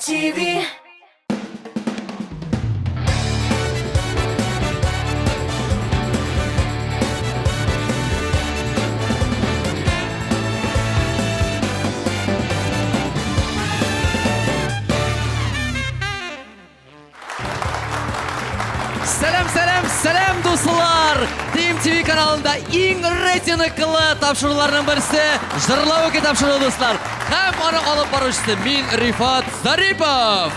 TV. Сәлам, сәлам, сәлам, дуслар! Team TV каналында иң рейтинглы тапшыруларның берсе Жырлау тапшыруы, дуслар. Һәм аны алып баручысы мин, Рифат Зарипов.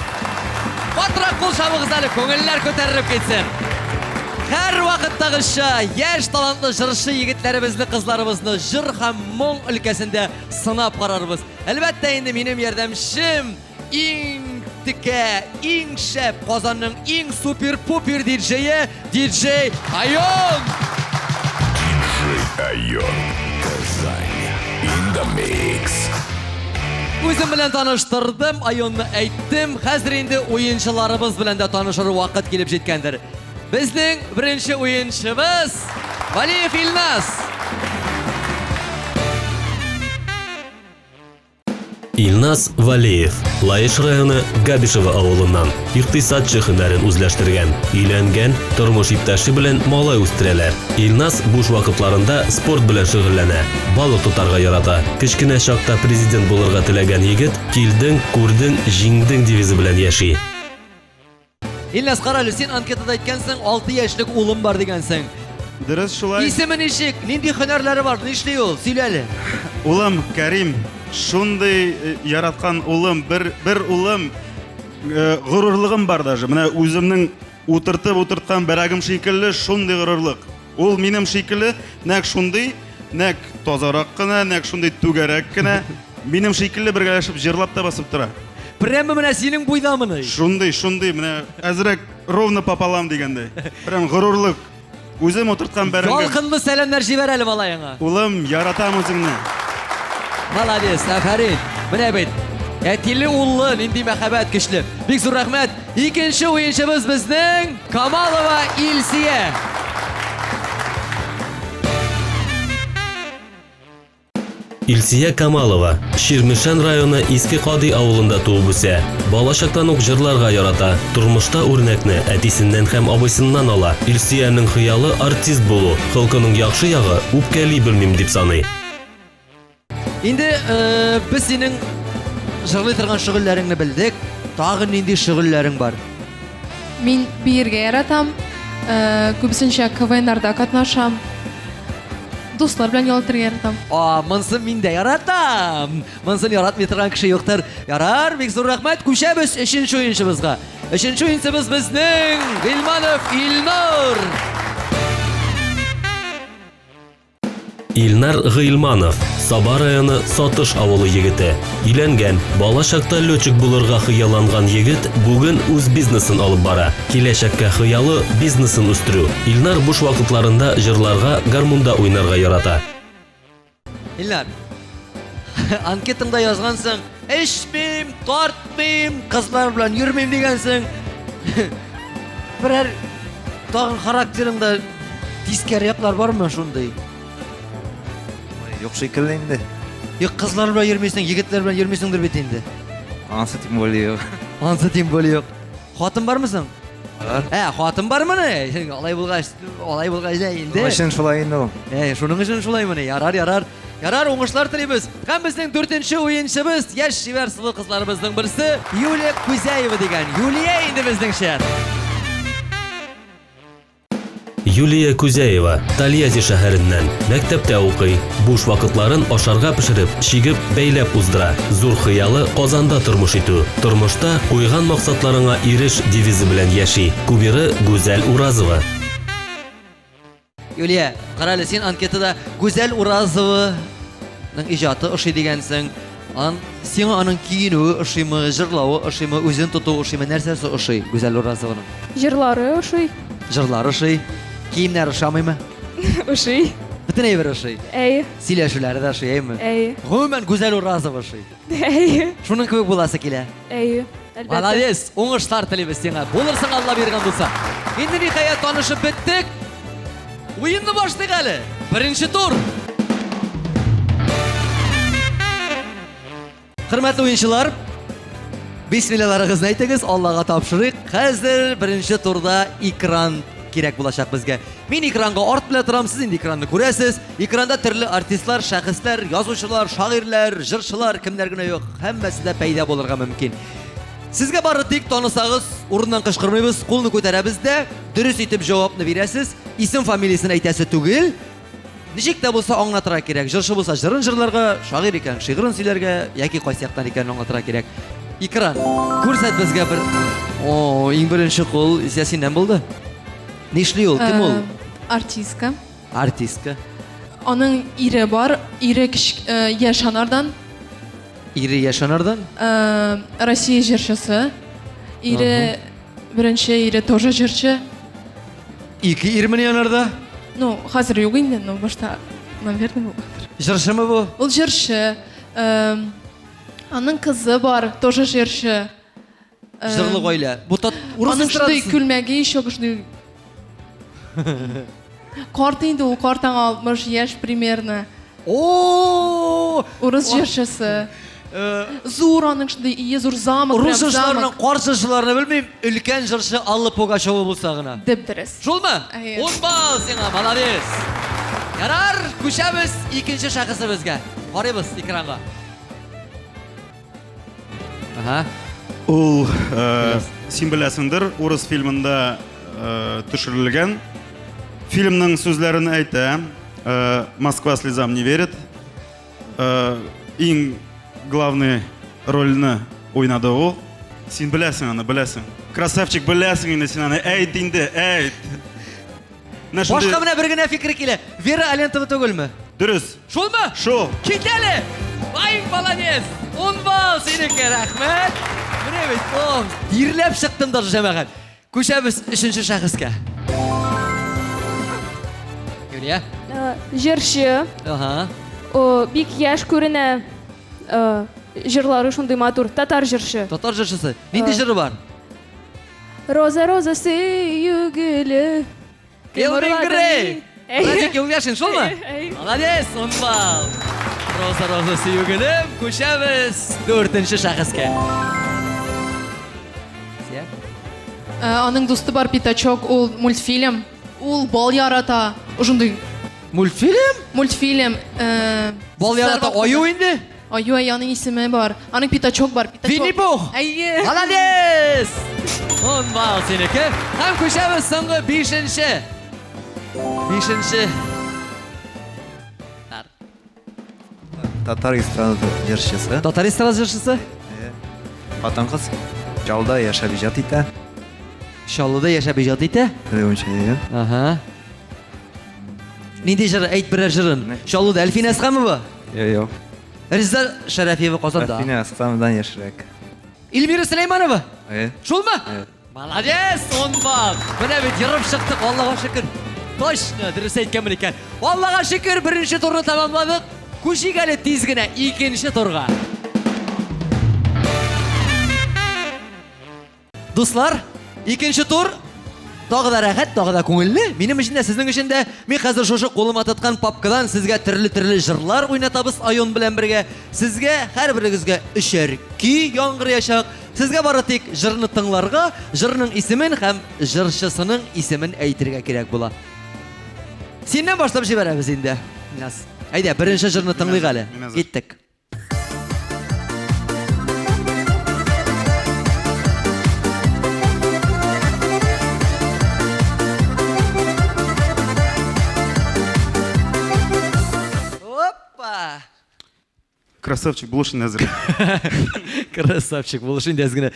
Батрак кул чабыгыз әле, күңелләр күтәрелеп китсен. Һәр вакыттагыча яшь талантлы җырчы егетләребезне, кызларыбызны җыр һәм моң өлкәсендә сынап карарбыз. Әлбәттә инде минем ярдәмчем иң текә, иң шәп, Казанның иң супер-пупер диджее, диджей Айон! Диджей Айон. Казань. In the mix. Үзем белән таныштырдым, Айонны әйттем. Хәзер инде уенчыларыбыз белән дә танышыр вакыт килеп җиткәндер. Безнең беренче уенчыбыз Валиев Илназ. Илназ Валеев, Лаеш районы Габишево авылыннан, икътисадчы һөнәрен үзләштергән, өйләнгән, тормыш иптәше белән малай үстерәләр. Илназ буш вакытларында спорт белән шөгыльләнә, балык тотарга ярата. Кечкенә чакта президент булырга теләгән егет Килдең, күрдең, җиңдең девизы белән яши. Илназ, кара әле, син анкетада әйткәнсең, 6 яшьлек улым бар дигәнсең. Дөрес шулай. Исеме ничек? Нинди һөнәрләре бар? Нишли ул? Сөйлә әле. Улым Кәрим, шундый э, яраткан улым, бер бер улым, э, горурлыгым бар даже. Менә үземнең утыртып утырткан бәрәгем шикелле шундый горурлык. Ул минем шикелле нәкъ шундый, нәкъ тазарак кына, нәкъ шундый түгәрәк кенә. Минем шикелле бергәләшеп җырлап та басып тора. Прямо менә синең буйдамыни? Шундый, шундый, менә әзрәк ровно пополам дигәндәй. Прям горурлык. Үзем утырткан бәрәңгем. Ялкынлы сәламнәр җибәр әле малаеңа. Улым, яратам үзеңне. Молодец, афәрин. Менә бит. Әтиле уллы, нинди мәхәббәт көчле. Бик зур рәхмәт. Икенче уенчыбыз безнең Камалова Илсия. Илсия Камалова, Чирмешән районы Иске Кади авылында туып үсә. Балачактан ук җырларга ярата. Тормышта үрнәкне әтисеннән һәм абыйсыннан ала. Илсиянең хыялы артист булу. Холкының яхшы ягы, үпкәли белмим дип саный. Инде э, без синең җырлый торган шөгыльләреңне белдек. Тагын нинди шөгыльләрең бар? Мин биергә яратам. Э, күбесенчә КВНнарда катнашам. Дуслар белән ял итәргә яратам. А, монсын мин дә яратам. Монсын яратмый торган кеше юктыр. Ярар, бик зур рәхмәт. Күчәбез өченче уенчыбызга. Өченче уенчыбыз безнең Гыйльманов Илнур. Илнар Гыйльманов, Саба районы Сатыш авылы егете. Өйләнгән, бала чакта летчик булырга хыялланган егет бүген үз бизнесын алып бара. Киләчәккә хыялы, бизнесын үстерү. Илнар буш вакытларында җырларга, гармунда уйнарга ярата. Илнар, анкетаңда язгансың, эчмим, тартмыйм, кызлар белән йөрмим дигәнсең. Берәр тагын характерыңда тискәре яклар бармы шундый? Юк шикелле инде. Юк, кызлар белән йөрмисең, егетләр белән йөрмисеңдер бит инде. Ансы тем более юк. Ансы тем более юк. Хатын бармы соң? Бар. Ә, хатын бармыни? Алай булгач, алай булгач да инде. Шуның өчен шулай инде ул. Ә, шуның өчен шулаймыни? Ярар, ярар. Ярар, уңышлар телибез. Һәм безнең дүртенче уенчыбыз, яшь чибәр сылу кызларыбызның берсе, Юлия Кузяева дигән. Юлия инде безнеңчә. Юлия Кузяева, Тольятти шәһәреннән. Мәктәптә укый. Буш вакытларын ашарга пешереп, чигеп, бәйләп уздыра. Зур хыялы Казанда тормыш итү. Тормышта куйган максатларыңа иреш девизы белән яши. Кумиры Гүзәл Уразова. Юлия, карале, син анкетада Гүзәл Уразованың иҗаты ошый дигәнсең. Ан, сиңа аның киенүе ошыймы, җырлавы ошыймы, үзен тотуы ошыймы, нәрсәсе ошый Гүзәл Уразованың? Җырлары ошый. Җырлары ошый. Киемнәре ошамыймы? Ошый. Бөтен әйбер ошый. Әйе. Сөйләшүләре дә ошый, әйеме? Әйе. Гомумән, Гүзәл Уразова ошый. Әйе. Шуның кебек буласы килә. Әйе. Әлбәттә. Молодец, уңышлар телибез сиңа. Булырсың Алла биргән булса. Инде ниһаять танышып беттек. Уенны башлыйк әле. Беренче тур. Хөрмәтле уенчылар, Бисмиллаларыгызны әйтегез, Аллага тапшырыйк. Хәзер беренче турда экран кирәк булачак безгә. Мин экранга арт белән торам, сез инде экранны күрәсез. Экранда төрле артистлар, шәхесләр, язучылар, шагыйрьләр, җырчылар, кемнәр генә юк, һәммәсе дә пәйда булырга мөмкин. Сезгә бары тик танысагыз, урыннан кычкырмыйбыз, кулны күтәрәбез дә, дөрес итеп җавапны бирәсез. Исем фамилиясен әйтәсе түгел. Ничек тә булса аңлатырга кирәк. Җырчы булса җырын җырларга, шагыйрь икән шигырен сөйләргә яки кайсы яктан икәнен аңлатырга кирәк. Экран. Күрсәт безгә бер. О, иң беренче кул исә синнән булды. Нишли ул? Кем ул? Артистка. Артистка. Аның ире бар, ире кечк, яшь анардан. Ире яшь анардан? Россия җырчысы. Ире беренче ире тоже җырчы. Ике ирмени анарда? Ну, хәзер юк инде, но башта, наверное, булгандыр. Җырчымы бу? Ул җырчы. Аның кызы бар, тоже җырчы. Җырлы гаилә. Бу тат урыс Аның шундый эстрадасы. күлмәге еще шундый. Карт инде ул, карт аңа 60 яшь примерно. О! Урыс җырчысы. Зур аның шундый ие зур замок. Рус прям җырчыларының замок. карт җырчыларны белмим, өлкән җырчы Алла Пугачева булса гына. Дөп дөрес. Шулмы? Әйе. Ун балл сиңа, молодец. Ярар, күчәбез икенче шәхесебезгә. Карыйбыз экранга. Ага. Ул, э, син беләсеңдер, урыс фильмында э, төшерелгән. Фильмның сүзләрен әйтә. Э, Москва слезам не верит. Э, иң главный рольне уйнады ул. Син беләсең аны, беләсең. Красавчик, беләсең инде син аны. Әйт инде, әйт. Менә шундый- Башка менә бер генә фикер килә. Вера Алентова түгелме? Дөрес. Шулмы? Шул. Кит әле! Ай, молодец! Ун балл синеке, рәхмәт! Менә бит, о, тирләп чыктым даже, җәмәгать. Күчәбез өченче шәхескә. Юлия? Җырчы. Ага. О, бик яшь күренә. Җырлары шундый матур. Татар җырчы. Татар җырчысы. Нинди җыры бар? Роза, роза, сөю гөле. Элвин Грей! Әй. Радик Юльяшин, шулмы? Әй. Молодец, ун балл. Роза, роза, сөю гөлем. Күчәбез дүртенче шәхескә. Сия? Аның дусты бар Пятачок, ул мультфильм. Ул бал ярата. Ошондый Мультфильм? мультфильм. Бал ярата аю инде? Аю, әй, аның исеме бар. Аның Пятачок бар. Пятачок. Винни-Пух! Әйе. Молодец! Ун балл синеке. Һәм күчәбез соңгы бишенче. Бишенче. Татар эстрада җырчысы. Татар эстрада җырчысы? Хатын-кыз. Чаллыда яшәп иҗат итә. Чаллыда яшәп иҗат итә? Белүемчә, әйе. Ага. Нинди җыр? Әйт берәр җырын. Чаллыда Әлфинә Әсхәмова? Юк, юк. Резеда Шәрәфиева Казанда. Әлфинә Әсхәмовадан яшьрәк. Эльмира Сөләйманова? Әйе. Шулмы? Әйе. Молодец, ун балл. Менә бит ерып чыктык, Аллага шөкер. Точно, дөрес әйткәнмен икән. Аллага шөкер, беренче турны тәмамладык. Күчик әле тиз генә икенче турга. Дуслар, икенче тур тагы да рәхәт, тагы да күңелле. Минем өчен дә, сезнең өчен дә. Мин хәзер шушы кулыма тоткан папкадан сезгә төрле-төрле җырлар уйнатабыз Айон белән бергә. Сезгә һәрберегезгә өчәр көй яңгыраячак. Сезгә бары тик җырны тыңларга, җырның исемен һәм җырчысының исемен әйтергә кирәк була. Синнән башлап җибәрәбез инде. Наз. Әйдә, беренче җырны тыңлыйк әле. Киттек. Опа! Красавчик булыш инде әзер. Красавчик булыш инде әз генә.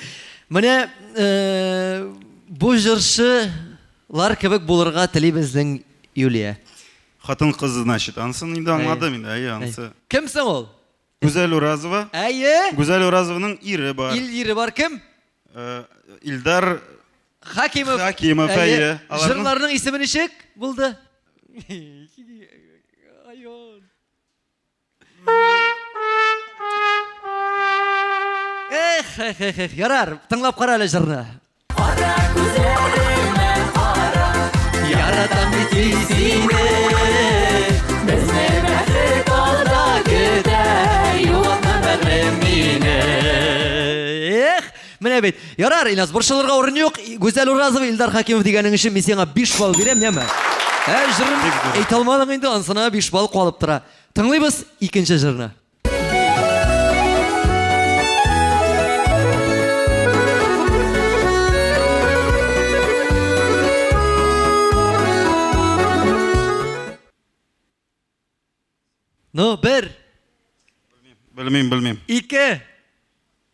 Менә э, бу җырчылар кебек булырга тели безнең Юлия. Хатын-кыз, значит, анысын инде аңладым инде, әйе, анысы. Кем соң ул? Гүзәл Уразова. Әйе. Гүзәл Уразованың ире бар. Ил ире бар кем? Э, Илдар Хакимов. Хакимов, әйе. Аларның- Җырларның исеме ничек булды? Айон. Эх, эх, эх, эх, ярар, тыңлап кара әле җырны. Кара күзләремә кара, яратам бит сине. Безне бәхет алда көтә, югалтма бәгърем мине. Эх, Менә бит. Ярар, Илназ, борчылырга урын юк. Гүзәл Уразова, Илдар Хакимов дигәнең өчен мин сиңа 5 балл бирәм, яме? Ә җырын әйтә алмадың инде, ансына 5 балл калып тора. Тыңлыйбыз икенче җырны. Ну, бер. Белмим, белмим. Ике.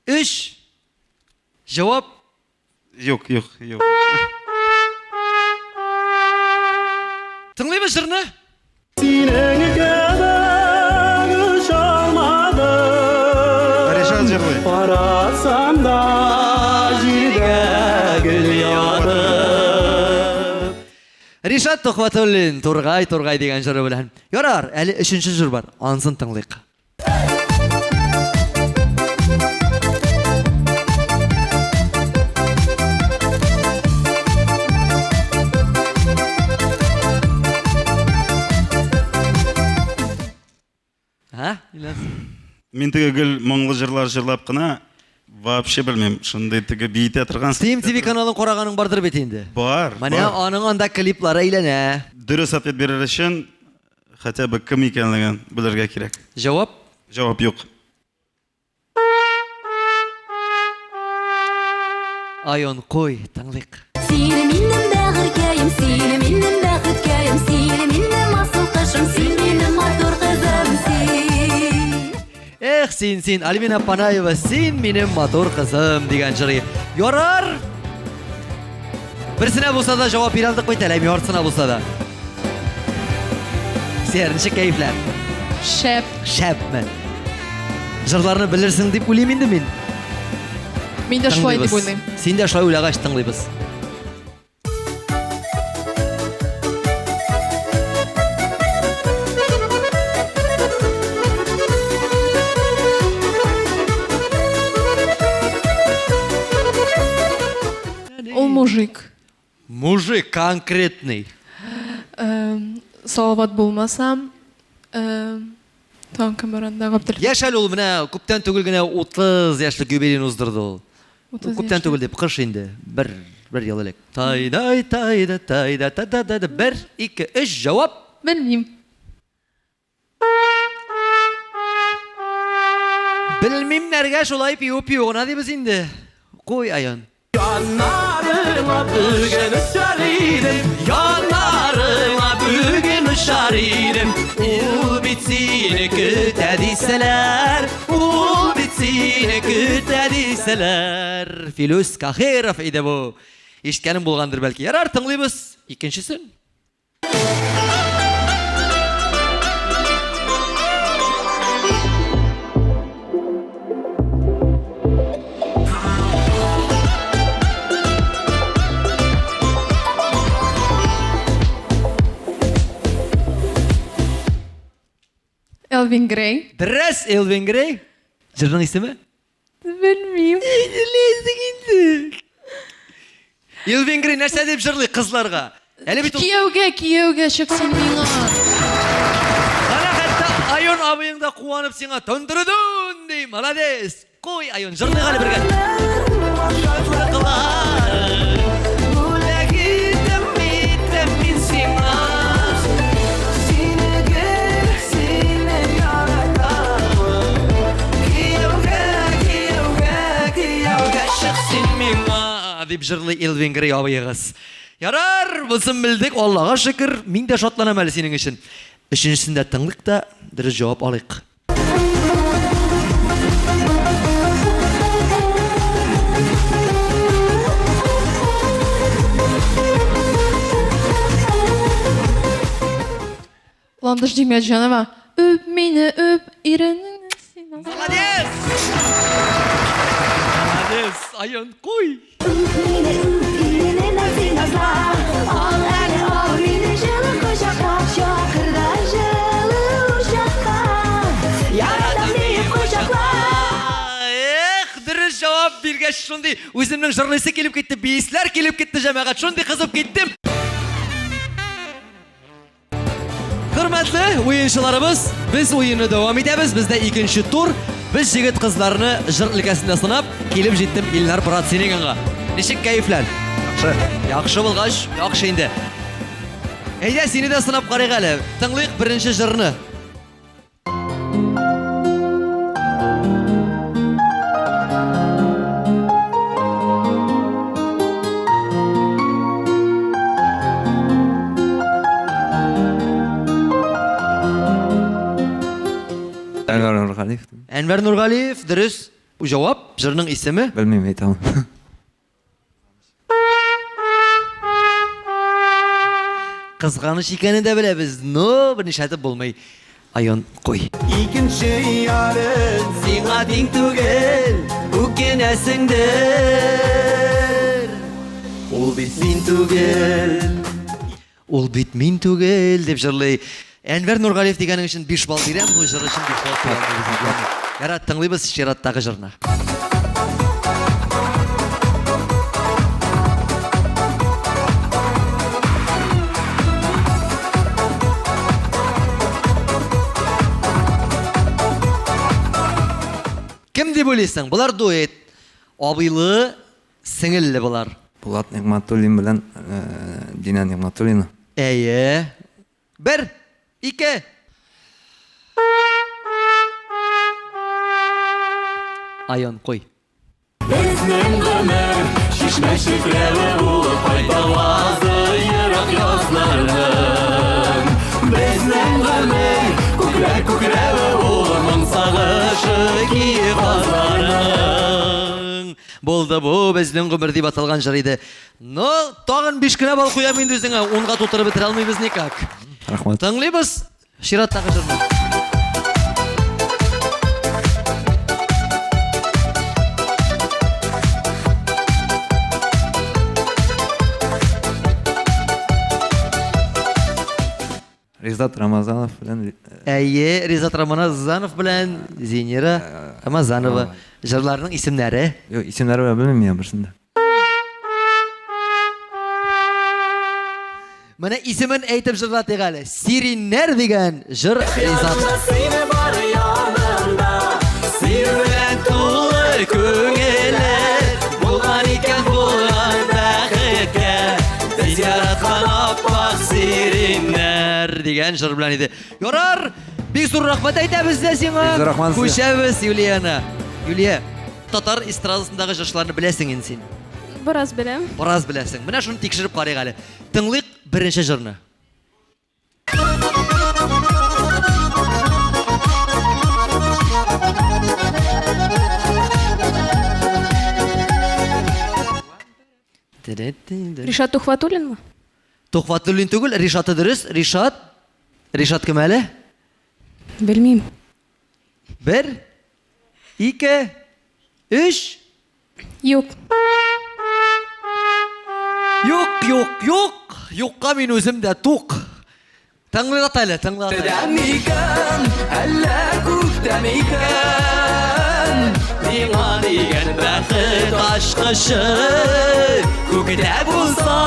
Өч. Җавап. Юк, юк, юк. Тыңлыйбыз җырны. Синең кебек очалмадым. Ришат җырлый. Карасам да җиргә гөл ятып. Ришат Төхвәтуллин, Тургай, Тургай дигән җыры белән. Ярар, әле өченче җыр бар, анысын тыңлыйк. Ә, Илназ? Мин теге гел моңлы җырлар җырлап кына вообще белмим. Шундый теге биетә торган. Steam TV каналын караганың бардыр бит инде. Бар. Менә бар. аның анда клиплары әйләнә. Дөрес ответ бирер өчен хотя бы кем икәнлеген белергә кирәк. Җавап? Җавап юк. Айон, куй, тыңлыйк. Син минем бәгырькәем, син минем бәхеткәем, син минем асыл кошым, син минем матур кызым, син. Эх, син, син, Альбина Панаева, син минем матур кызым дигән җыры. Ярар! Берсенә булса да җавап бирә алдык бит әле, яртысына булса да. Сер, ничек кәефләр? Шәп. Шәпме? Җырларны белерсең дип уйлыйм инде мин. Мин дә шулай дип уйлыйм. Син дә шулай уйлагач тыңлыйбыз. Ул мужик. Мужик конкретный. Эм, Салават булмасам, эм, тагын кем бар анда? Габдел. Яшь әле ул менә күптән түгел генә 30 яшьлек юбилеен уздырды ул. Күптән түгел дип кыш инде. Бер бер ел элек. Тайдай тайда тайда та та та бер ике өч җавап. Белмим. Белмимнәргә шулай пиу-пиу гына дибез инде. Куй, Аян. Яннарыңа бүген очар идем, яннарыңа бүген очар идем. Ул бит сине көтә дисәләр, ул бит сине көтә дисәләр. Филүс Кахиров иде бу. Ишеткәнең булгандыр бәлки. Ярар, тыңлыйбыз. Икенчесен. Элвин Грей. Дөрес, Элвин Грей. Җырның исеме? Белмим. Беләсең инде. Элвин Грей нәрсә дип җырлый кызларга? Әле бит ул Кияүгә, кияүгә чык син миңа. Ана хәтта Айон абыең да куанып сиңа тондырдың ди. Молодец. Куй, Айон, җырлыйк әле бергә. Бүләк итәм, итәм мин сиңа. Сине гел, сине яратамын. Кияүгә, кияүгә, кияүгә чык син миңа, дип җырлый Элвин Грей абыегыз. Ярар, бусын белдек, Аллага шөкер, мин дә шатланам әле синең өчен. Өченчесен дә тыңлыйк та, дөрес җавап алыйк. Ландыш Димәтҗанова. Үп мине, үп, иренеңне син. Молодец! Молодец! Айон, куй! Үп мине, үп, иренеңне син назла. Ал әле, ал мине җылы кочаклап, чакыр да җылы учакка. Яратам диеп кочакла. Эх, дөрес җавап биргәч шундый үземнең җырлыйсы килеп китте, биисләр килеп китте, җәмәгать, шундый кызып киттем. Хөрмәтле уенчыларыбыз, без уенны дәвам итәбез. Бездә икенче тур. Без җегет кызларны җыр өлкәсендә сынап, килеп җиттем Илнар брат синең янга. Ничек кәефләр? Яхшы. Яхшы булгач, яхшы инде. Әйдә, сине дә сынап карыйк әле. Тыңлыйк беренче җырны. Әнвәр Нургалиев. Әнвәр Нургалиев, дөрес җавап. Җырның исеме? Белмим, әйтә алмыйм. Кызганыч икәнен дә беләбез, но бернишләтеп булмый. Айон, куй. Икенче ярым сиңа тиң түгел, үкенәсеңдер. Ул бит мин түгел. Ул бит мин түгел, дип җырлый. Әнвәр Нургалиев дигәнең өчен 5 балл бирәм, бу җыр өчен 5 балл куя алмыйбыз. Ярар, тыңлыйбыз чираттагы җырны. Кем дип уйлыйсың? Болар дуэт. Абыйлы, сеңелле болар. Булат Нигъмәтуллин белән Динә Нигъмәтуллина. Әйе. Бер, ике. Айон, куй. Безнең гомер чишмә чиркәве ул кайтавазы ерак язларның. Безнең гомер күкләр күкрәве ул моң сагышы киек казларның. Булды бу безнең гомер дип аталган җыр иде. Но тагын 5 кенә балл куям инде үзеңә. Унга тутырып бетерә алмыйбыз никак. Рәхмәт. Тыңлыйбыз чираттагы җырны. Ризат Рамазанов белән Әйе, Ризат Рамазанов белән Зинира Рамазанова. Җырларның исемнәре? Юк, исемнәре белән белмим мин берсен дә. Менә исемен әйтеп җырлатыйк әле. Сириннәр дигән җыр Ризат. Сине бар янымда, сөю белән тулы күңеле, булган икән булган бәхеткә, без яраткан аппак сириннәр дигән җыр белән иде. Ярар, бик зур рәхмәт әйтәбез дә сиңа. Бик зур рәхмәт сезгә. Күчәбез Юлияна. Юлия, татар эстрадасындагы җырчыларны беләсең инде син. Бераз беләм. Бераз беләсең. Менә шуны тикшереп карыйк әле. Тыңлыйк беренче җырны. Ришат Тухватуллинмы? Тухватуллин түгел, Ришаты дөрес. Ришат. Ришат кем әле? Белмим. Бер, ике, өч. Юк. Юк, юк, юк. Юкка мин үзем дә тук. Тыңлат әле, тыңлат әле. Микән, әллә күктә микән? Миңа дигән бәхет ачкычы күктә булса,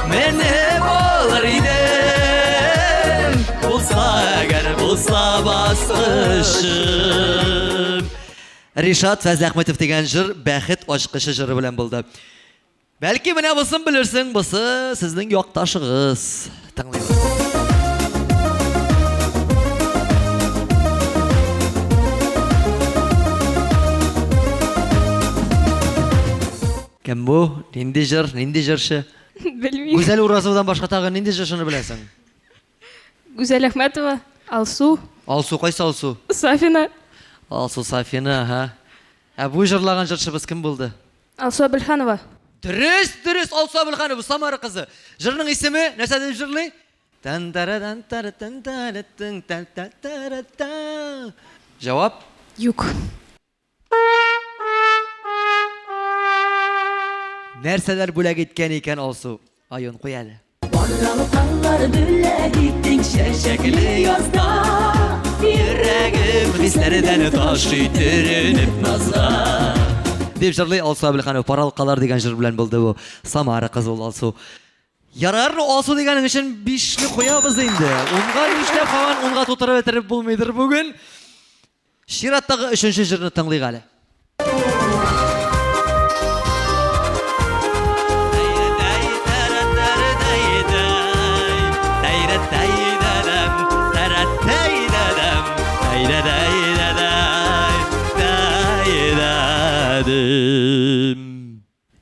менеп алыр идем. Булса әгәр булса баскычым. Ришат Фәзләхмәтов дигән җыр Бәхет ачкычы җыры белән булды. Бәлки менә бусын белерсең, бусы сезнең якташыгыз. Тыңлыйбыз. Кем бу? Нинди җыр? Нинди җырчы? Белмим. Гүзәл Уразовадан башка тагын нинди җырчыны беләсең? Гүзәл Әхмәтова, Алсу. Алсу, кайсы Алсу? Сафина. Алсу Сафина, аһа. Ә бу җырлаган җырчыбыз кем булды? Алсу Әбелханова. Дөрес, дөрес, Алсу Әбелханова, Самара кызы. Җырның исеме нәрсә дип җырлый? Тан тара тан тара тан тара тын та та тара та. Җавап? Юк. Нәрсәләр бүләк иткән икән Алсу? Айон, куй әле. Алкалар бүләк иттең чәчәкле язда. Йөрәгем хисләрдән ташый төренеп назга. Дип җырлый Алсу Әбелханова. Пар алкалар дигән җыр белән булды бу. Самара кызы ул Алсу. Ярар, Алсу дигәнең өчен бишле куябыз инде. Унга нишләп һаман унга тутырып бетереп булмыйдыр бүген. Чираттагы өченче җырны тыңлыйк әле.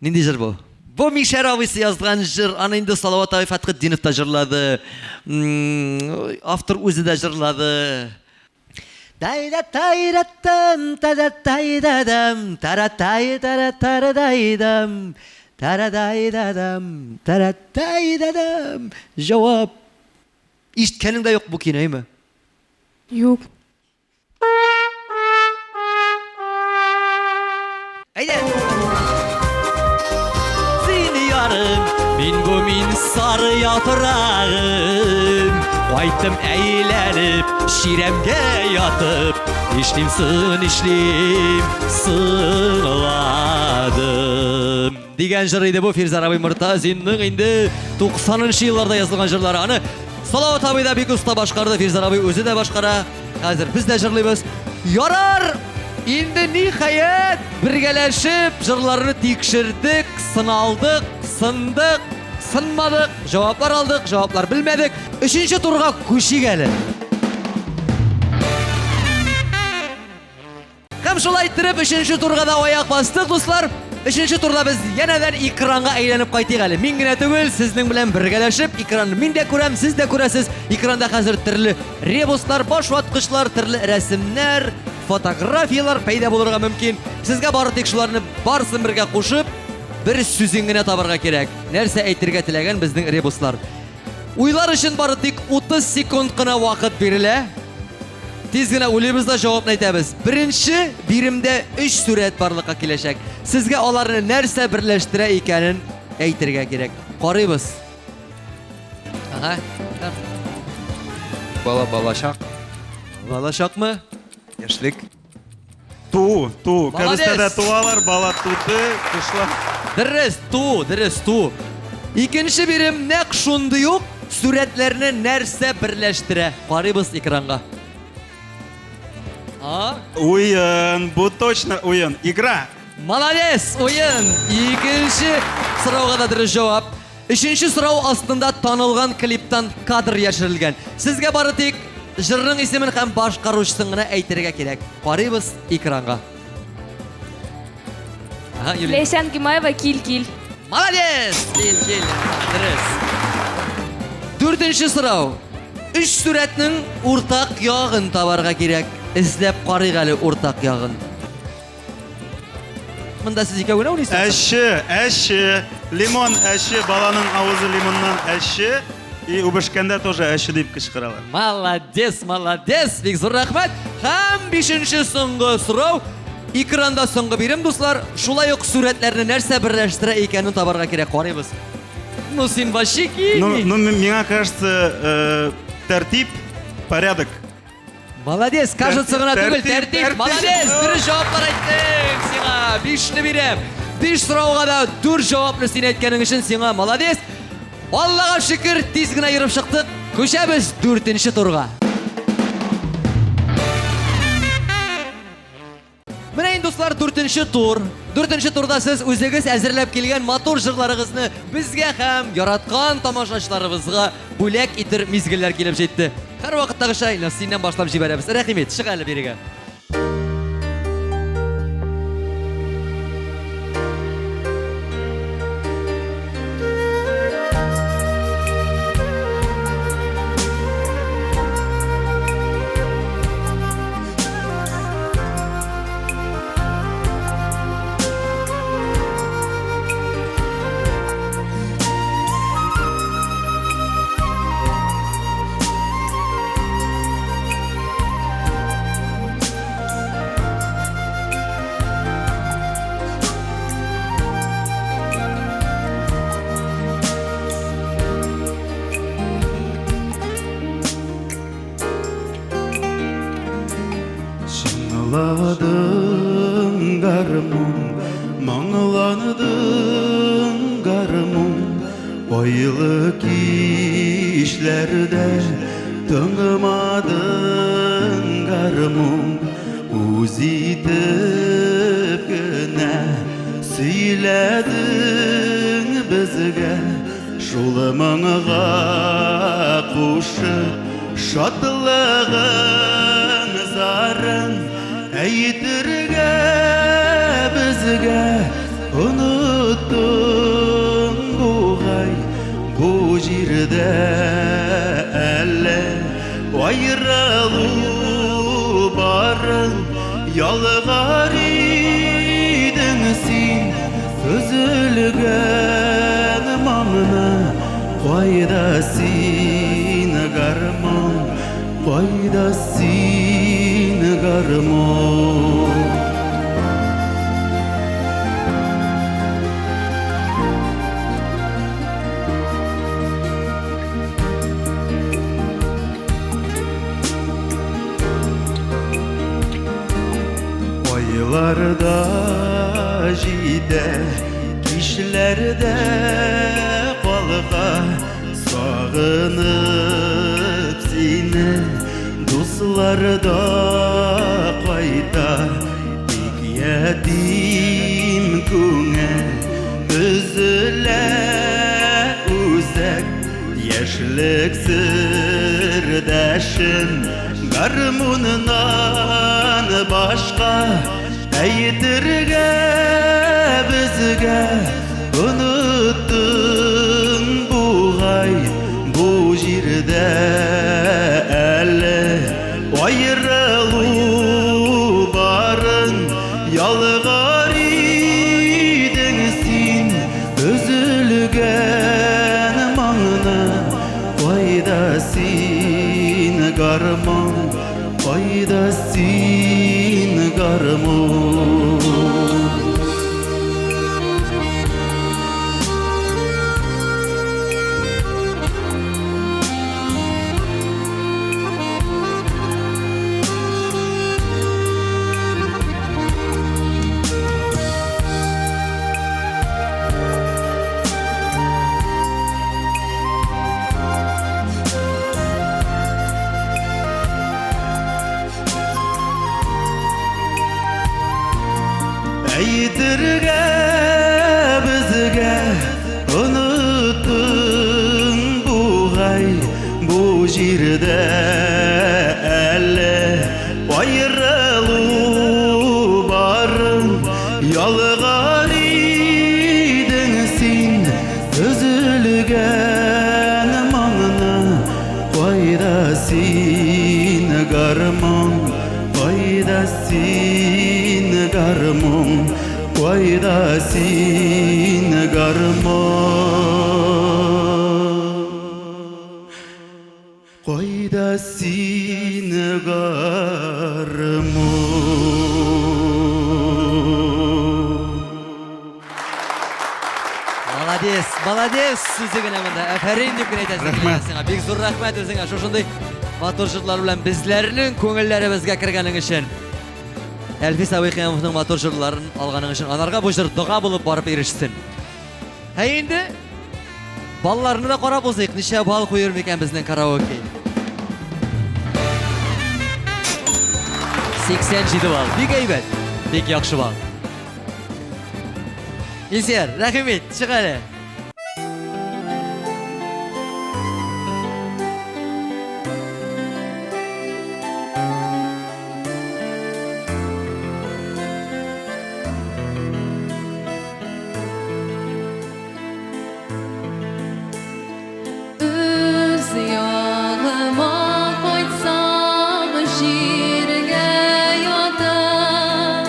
Нинди җыр бу? Бу Мишәр абыйсы язган җыр. Аны инде Салават абый Фәтхетдинов та җырлады. Автор үзе дә җырлады. Тайда тайра там, тада тайда дам, тара тай тара тара дайдам, тара дайда дам, тара тайда дам. Җавап. Ишеткәнең дә юк бу көйне, әйме? Юк. Әйдә! Син ярым, мин бу мин сары яфрагым. Кайттым әйләнеп, чирәмгә ятып, нишлим сын, нишлим, сынладым. Дигән җыр иде бу Фирзар абый Мортазинның инде 90 нчы елларда язылган җырлары. Аны Салават абый да бик оста башкарды, Фирзар абый үзе дә башкара. Хәзер без дә җырлыйбыз. Ярар! Инде ниһаять бергәләшеп җырларны тикшердек, сыналдык, сындык, сынмадык, җаваплар алдык, җаваплар белмәдек. Өченче турга күчик әле. Һәм шулай иттереп, өченче турга да аяк бастык, дуслар. Өченче турда без янәдән экранга әйләнеп кайтыйк әле. Мин генә түгел, сезнең белән бергәләшеп, экранны мин дә күрәм, сез дә күрәсез. Экранда хәзер төрле ребуслар, башваткычлар, төрле рәсемнәр, фотографияләр пәйда булырга мөмкин. Сезгә бары тик шуларны барысын бергә кушып, бер сүзен генә табарга кирәк. Нәрсә әйтергә теләгән безнең ребуслар? Уйлар өчен бары тик 30 секунд кына вакыт бирелә. Тиз генә уйлыйбыз да җавапны әйтәбез. Беренче биремдә өч сурәт барлыкка киләчәк. Сезгә аларны нәрсә берләштерә икәнен әйтергә кирәк. Карыйбыз. Ага. Бала балачак. Балачакмы? Яшьлек. Туу, туу. Молодец! Кәбестәдә туалар, бала туды, кышлар. Дөрес, туу, дөрес, туу. Икенче бирем нәкъ шундый ук сурәтләрне нәрсә берләштерә? Карыйбыз экранга. А? Уен, бу точно уен. Игра. Молодец, уен. Икенче сорауга да дөрес җавап. Өченче сорау астында танылган клиптан кадр яшерелгән. Сезгә бары тик җырның исемен һәм башкаручысын гына әйтергә кирәк. Карыйбыз экранга. Ага, Юлия. Ләйсән Гимаева, кил, кил. Молодец! Кил, кил. Дөрес. Дүртенче сорау. Өч сурәтнең уртак ягын табарга кирәк. Эзләп карыйк әле уртак ягын. Монда сез икәү генә уйныйсыз? Әче, әче, лимон әче, баланың авызы лимоннан әче. И үбешкәндә тоже әче дип кычкыралар. Молодец, молодец, бик зур рәхмәт. Һәм бишенче соңгы сорау. Экранда соңгы бирем, дуслар. Шулай ук сурәтләрне нәрсә берләштерә икәнен табарга кирәк. Карыйбыз. Ну, син вообще Ну, ну, миңа кажется, э, тәртип, порядок. Молодец, кажется гына түгел, тәртип. Молодец, дөрес җаваплар әйттең. Сиңа бишне бирәм. Биш сорауга да дүрт җавапны син әйткәнең өчен сиңа молодец. Аллага шөкер, тиз генә йөреп чыктык. Күчәбез дүртенче турга. Менә инде, дуслар, дүртенче тур. Дүртенче турда сез үзегез әзерләп килгән матур җырларыгызны безгә һәм яраткан тамашачыларыбызга бүләк итер мизгелләр килеп җитте. Һәрвакыттагыча, Илназ, синнән башлап җибәрәбез. Рәхим ит, чык әле бирегә. Чыңладың гармун, моңландың гармун, Айлы кичләрдә тыңмадың гармун. Үз итеп кенә сөйләдең безгә, шул моңга кушып шатлыгың зарын әйтергә безгә оныттың бугай. Бу җирдә әллә аерылу барын ялгар идең син, өзелгән моңны. Кайда син, гармун, кайда син, гармун? Айларда җитә, кичләрдә калга, сагынып сине дуслар да кайта. Тик ятим күңел, өзелә үзәк, яшьлек сердәшем гармуныннан башка әйтергә безгә оныттың бугай. Бу җирдә әле аерылу барын ялгар идең син, өзелгән моңны. Кайда син, гармун, кайда син, гармун? Әйтергә безгә оныттың бугай. Бу җирдә әле аерылу барын ялгар идең син, өзелгән моңны. Кайда син, гармун, кайда син, гармун, кайда син, гармун, кайда син, гармун? Молодец, молодец, сүзе генә монда. Афәрин дип кенә әйтәсең килә сиңа. Бик зур рәхмәт үзеңә шушындый матур җырлар белән безләрнең күңелләребезгә кергәнең өчен. Әлфис абый Кыямовның матур җырларын алганың өчен анарга бу җыр дога булып барып ирешсен. Ә инде балларны да карап узыйк. Ничә балл куер микән безнең караоке? 87 балл. Бик әйбәт. Бик яхшы балл. Илсөяр, рәхим ит, чык әле. Үз ягыма кайтсам, җиргә ятып,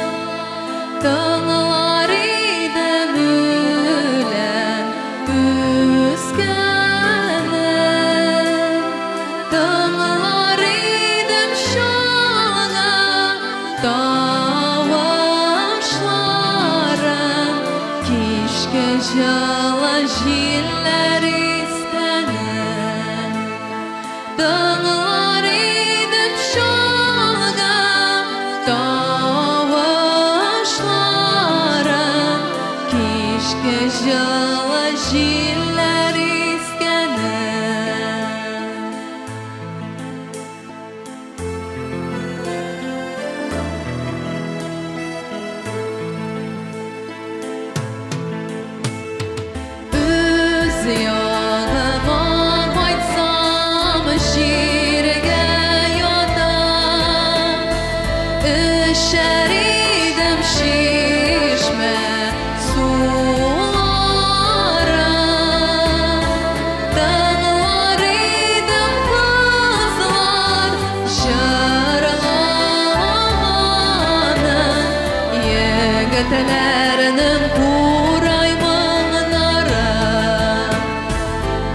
тыңлар идем үлән үскәнен, тыңлар идем чана тавышларын, кичке җылы җилләр искәнен. Тыңлар идем чалгы тавышларын, кичке җылы җилләр искәнен. Үз ягыма кайтсам, җиргә ятам. Эчәр идем чишмә суларын. Тыңлар идем кызлар җырлаганын, егетләрнең курай моңнарын.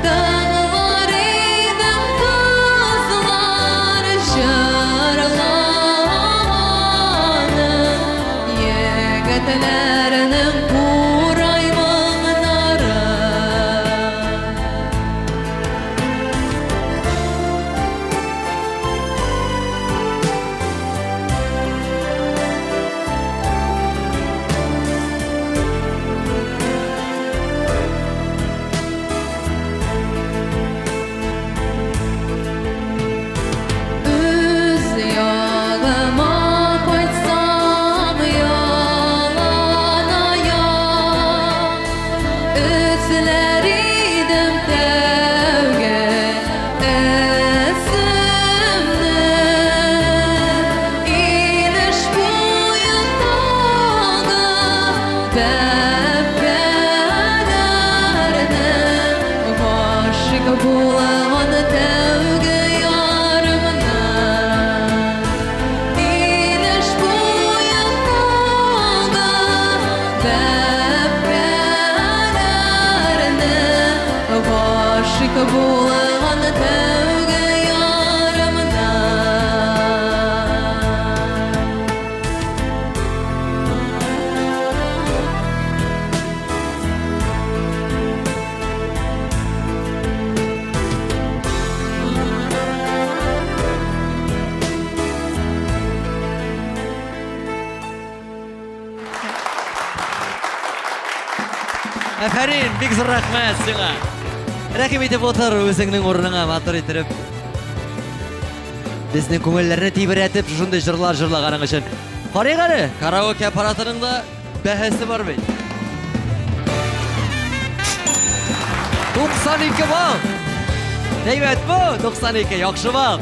Тыңлар идем кызлар җырлаганын, егетләрнең курай моңнарын. Үз ягыма кайтсам, яланаяк, Эзләр идем тәүге эземне. Инеш буендагы бәбкәләрне, Гашыйк булган тәүге ярымны. Инеш буендагы бәбкәләрне, Гашыйк булган тәүге ярымны. Афәрин, бик зур рәхмәт сиңа. Рәхим итеп утыр үзеңнең урыныңа матур итеп. Безнең күңелләрне тибрәтеп шушындый җырлар җырлаганың өчен. Карыйк әле, караоке аппаратының да бәһасе бар бит. 92 балл. Әйбәт бу, 92, яхшы балл.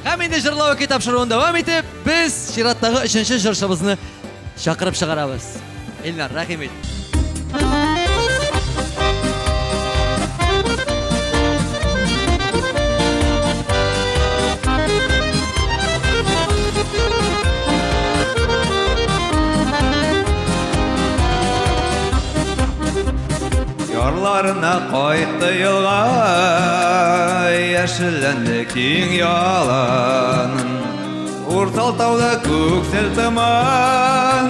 Һәм инде җырлау тапшыруын дәвам итеп, без чираттагы өченче җырчыбызны чакырып чыгарабыз. Илнар, рәхим ит. Ярларына кайтты елга, яшелләнде киң ялан. Уртал тауда күксел томан,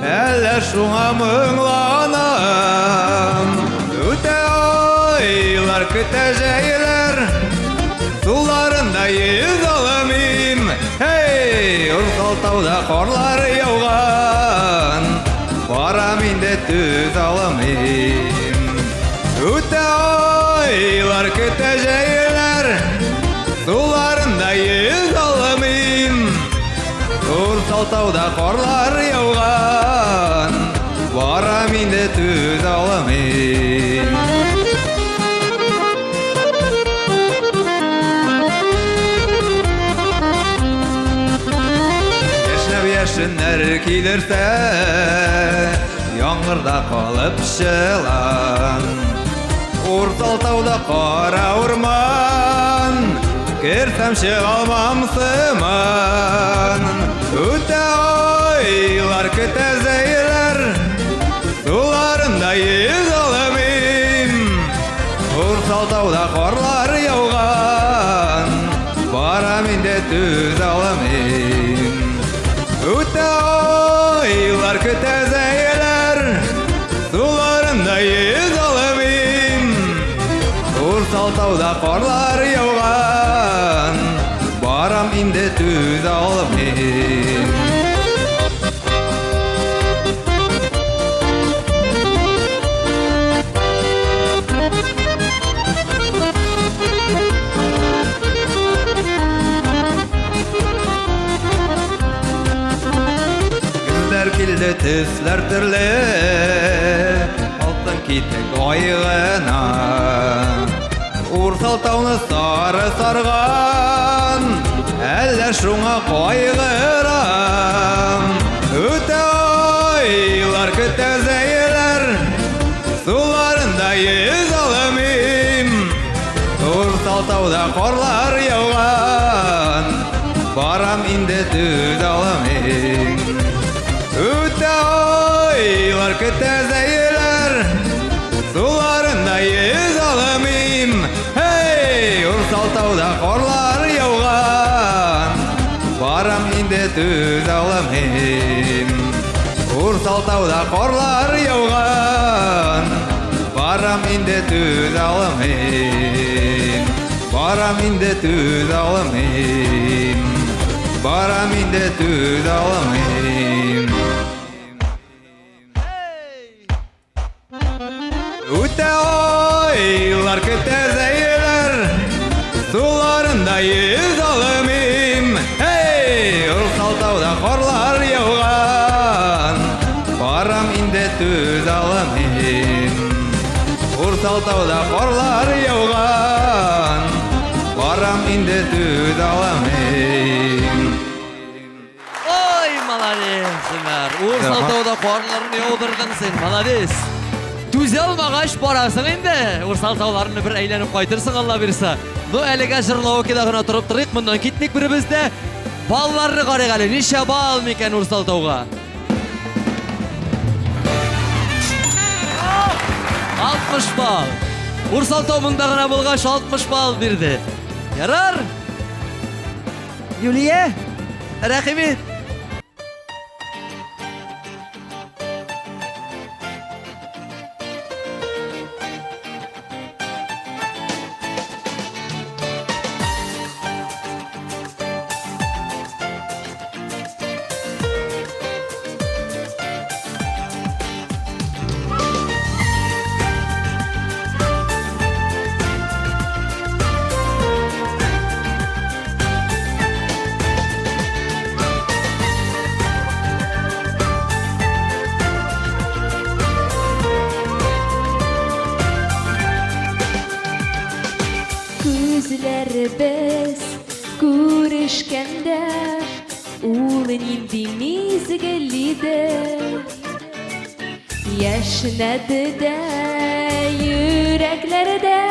әллә шуңа моңланам. Үтә айлар, көтә җәйләр, суларында йөз алмыйм. Һей, Уртал тауда карлар яуган, барам инде түз алмыйм. Үтә айлар, көтә җәйләр, суларында йөз алмыйм. Уртал тауда карлар яуган, барам инде түз алмыйм. Яшьнәп яшеннәр килерсә, яңгырда калып чылан. Уртал тауда кара урман, керсәм чыга алмам сыман. Үтә айлар, көтә зәйләр, суларында йөз алмыйм. Уртал тауда карлар яуган, барам инде түз алмыйм. Үтә айлар, көтә зәйләр, суларында йөз алмыйм. Уртал тауда карлар яуган, барам инде түз алмыйм. Көзләр килде, төсләр төрле, алтын китек ай гына. Урсал тауны сары сарган, әллә шуңа кайгырам. Үтә айлар, көтә зәйләр, суларында йөз алмыйм. Урсал тауда карлар яуган, барам инде түз алмыйм. Үтә айлар, көтә зәйләр, суларында йөз алмыйм. Һей, Урсал тауда карлар яуган, барам инде түз алмыйм. Урсал тауда карлар яуган, барам инде түз алмыйм. Барам инде түз алмыйм. Барам инде түз алмыйм. Үтә айлар, көтә зәйләр, суларында йөз алмыйм. Һей, Урсал тауда карлар яуган, барам инде түз алмыйм. Урсал тауда карлар яуган, барам инде түз алмыйм. Ой, молодец, Зөмәр. Урсал тауда карларны яудырдың син, молодец. Түзә алмагач барасың инде. Урсал тауларны бер әйләнеп кайтырсың, Алла бирса. Ну, әлегә җырлау-кида гына торып торыйк, моннан китмик беребез дә. Балларны карыйк әле. Ничә балл микән Урсал тауга? 60 балл. Урсал тау монда гына булгач 60 балл бирде. Ярар. Юлия, рәхим ит. Күзләребез күрешкәндә, ул нинди мизгел иде. Яшьнәде дә йөрәкләрдә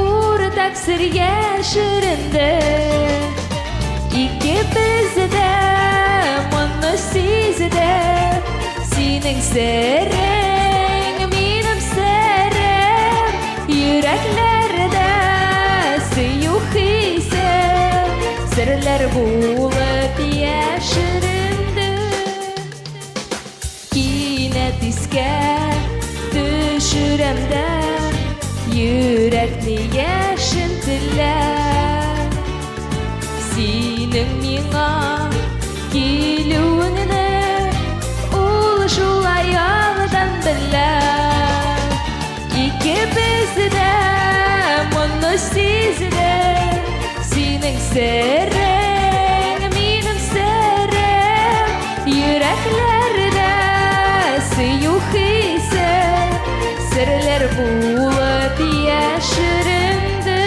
уртак сер яшеренде. Икебез дә моны сизде, синең серең, минем серем, йөрәкләрдә сөю хисе, серләр булып яшеренде. Кинәт искә төшерәм дә, йөрәкне яшен теләп. Синең миңа килүеңне ул шулай алдан белә. Икебез дә моны сизде, синең серең, минем серем, йөрәкләрдә сөю хисе, серләр булып яшеренде.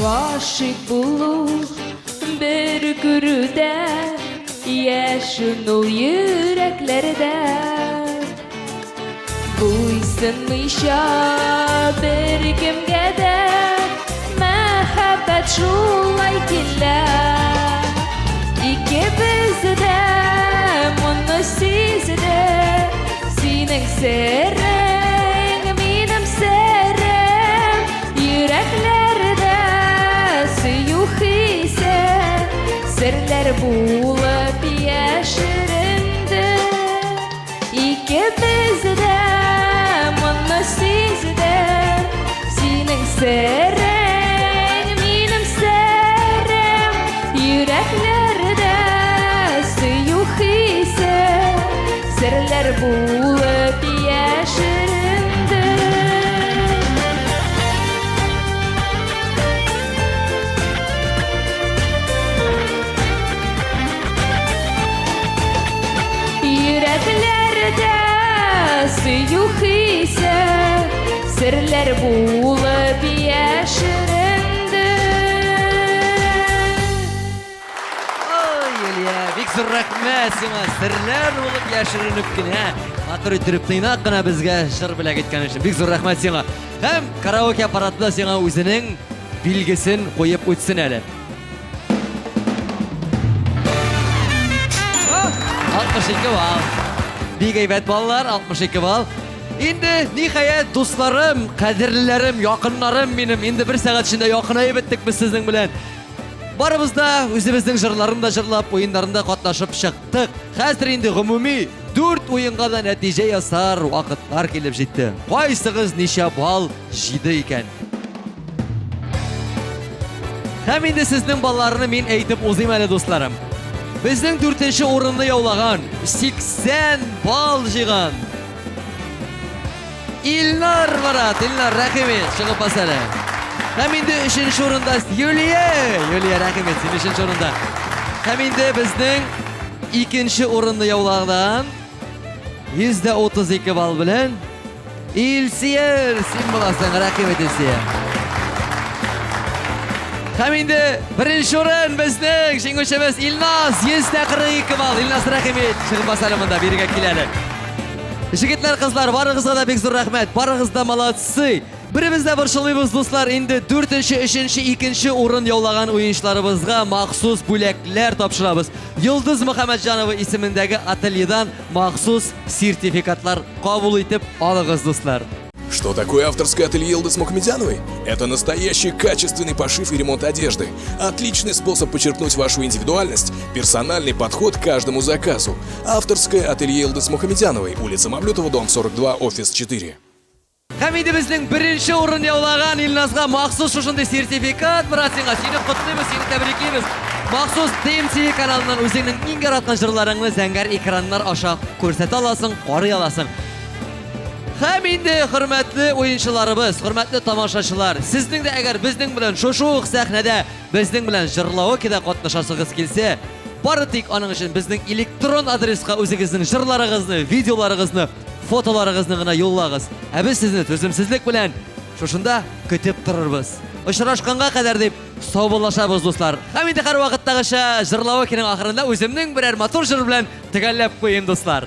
Гашыйк булу бер күрүдә, яшен ул йөрәкләрдә. Буйсынмыйча бер кемгә дә, мәхәббәт шулай килә. Икебез дә моны сизде, синең серең, минем серем, йөрәкләрдә сөю хисе, серләр булып яшеренде. Икебез дә моны сизде, синең серең, минем серем, йөрәкләрдә сөю Серләр булып яшеренде. Йөрәкләрдә сөю хисе Серләр булып яшеренде. Ой, Юлия, бик зур рәхмәт сиңа. Серләр булып яшеренеп кенә, матур иттереп тыйнак кына безгә җыр бүләк иткән өчен. Бик зур рәхмәт сиңа. Һәм караоке аппараты да сиңа үзенең билгесен куеп үтсен әле. 62 балл. Бик әйбәт баллар, 62 балл. Инде, ниһаять, дусларым, кадерлеләрем, якыннарым минем. Инде бер сәгать эчендә якынаеп беттек без сезнең белән. Барыбыз да үзебезнең җырларын да җырлап, уеннарында катнашып чыктык. Хәзер инде гомуми дүрт уенга да нәтиҗә ясар вакытлар килеп җитте. Кайсыгыз ничә балл җыйды икән? Һәм инде сезнең балларны мин әйтеп узыйм әле, дусларым. Безнең дүртенче урынны яулаган, 80 балл җыйган Илнар Марат, Илнар, рәхим ит, чыгып бас әле. Һәм инде өченче урында Юлия, Юлия, рәхим ит, син өченче урында. Һәм инде безнең икенче урынны яулаган 132 балл белән Илсия, син буласың, рәхим ит, Илсия. Һәм инде беренче урын безнең җиңүчебез Илназ, 142 балл. Илназ, рәхим ит, чыгып бас әле монда, бирегә кил әле. Җегетләр, кызлар, барыгызга да бик зур рәхмәт. Барыгыз да молодцы. Беребез дә борчылмыйбыз, дуслар. Инде дүртенче, өченче, икенче урын яулаган уенчыларыбызга махсус бүләкләр тапшырабыз. Йолдыз Мөхәммәтҗанова исемендәге ательедан махсус сертификатлар кабул итеп алыгыз, дуслар. Что такое авторское ателье Йылдыз Мухамедяновой? Это настоящий качественный пошив и ремонт одежды. Отличный способ почерпнуть вашу индивидуальность, персональный подход к каждому заказу. Авторское ателье Йылдыз Мухамедяновой, улица Мавлютова, дом 42, офис 4. Һәм инде безнең беренче урын яулаган Илназга махсус шушындый сертификат, брат, сиңа. Сине котлыйбыз, сине тәбриклибез. Махсус TMTV каналыннан үзеңнең иң яраткан җырларыңны зәңгәр экраннар аша күрсәтә аласың, карый аласың. Һәм инде, хөрмәтле уенчыларыбыз, хөрмәтле тамашачылар, сезнең дә әгәр безнең белән шушы ук сәхнәдә безнең белән җырлаокеда катнашасыгыз килсә, бары тик аның өчен безнең электрон адреска үзегезнең җырларыгызны, видеоларыгызны, фотоларыгызны гына юллагыз. Ә без сезне түземсезлек белән шушында көтеп торырбыз. Очрашканга кадәр дип саубуллашабыз, дуслар. Һәм инде һәрвакыттагыча җырлаокеның ахырында үземнең берәр матур җыр белән төгәлләп куйыйм, дуслар.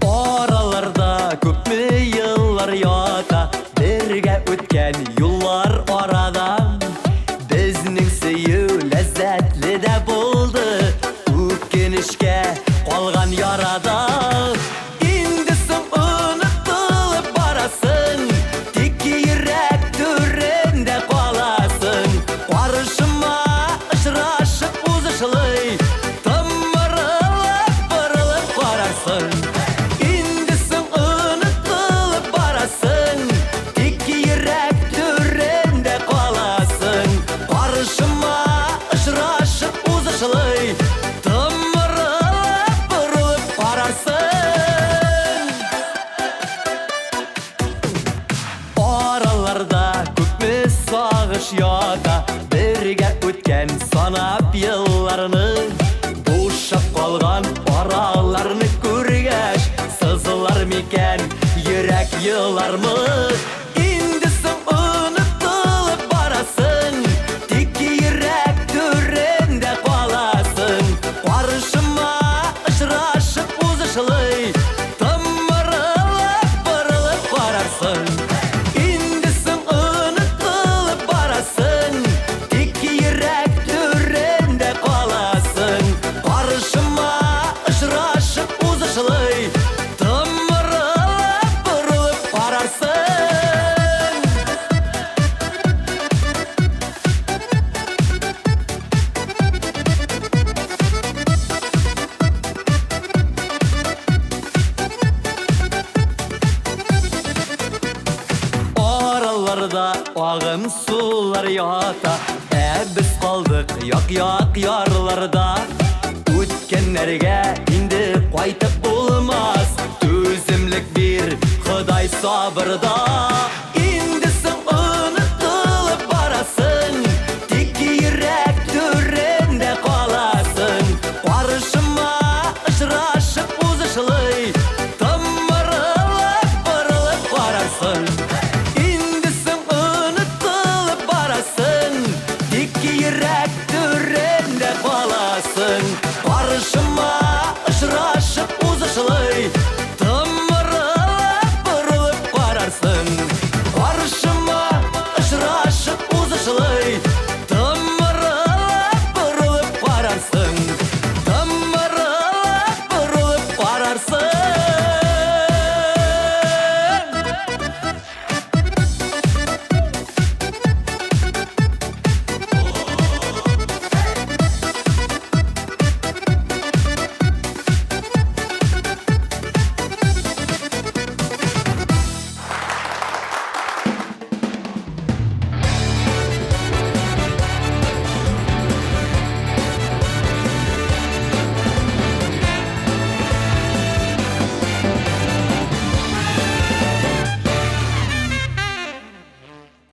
Араларда күпме еллар ята, Бергә үткән юллар арада. Безнең сөю ләззәтле дә булды, Үкенечкә калган ярада. Инде соң онытылып барасың, Тик йөрәк түрендә каласың. Каршыма очрашып узышлый, Томырылып борылып карарсың. Инде соң онытылып барасың, Тик йөрәк түрендә каласың. Каршыма очрашып узышлый, Томырылып борылып карарсың. Араларда күпме сагыш ята, Бергә үткән санап елларны. Бушап калган араларны күргәч, Сызылар микән йөрәк, елармы? Инде соң онытылып барасың, Тик йөрәк түрендә каласың. Каршыма очрашып узышлый, Томырылып борылып карарсың. Инде соң онытылып барасың, Тик йөрәк түрендә каласың. Каршыма очрашып узышлый, Томырылып борылып карарсың. Тауларда агым сулар ята, Ә без калдык як-як ярларда. Үткәннәргә инде кайтып булмас, Түземлек бир, Ходай сабырда. Инде соң онытылып барасың, Тик йөрәк түрендә каласың. Каршыма очрашып узышлый, Томырылып борылып карарсың. Инде соң онытылып барасың, Тик йөрәк түрендә каласың. Каршыма очрашып узышлый, Томырылып борылып карарсың. Каршыма очрашып узышлый, Томырылып борылып карарсың. Томырылып борылып карарсың.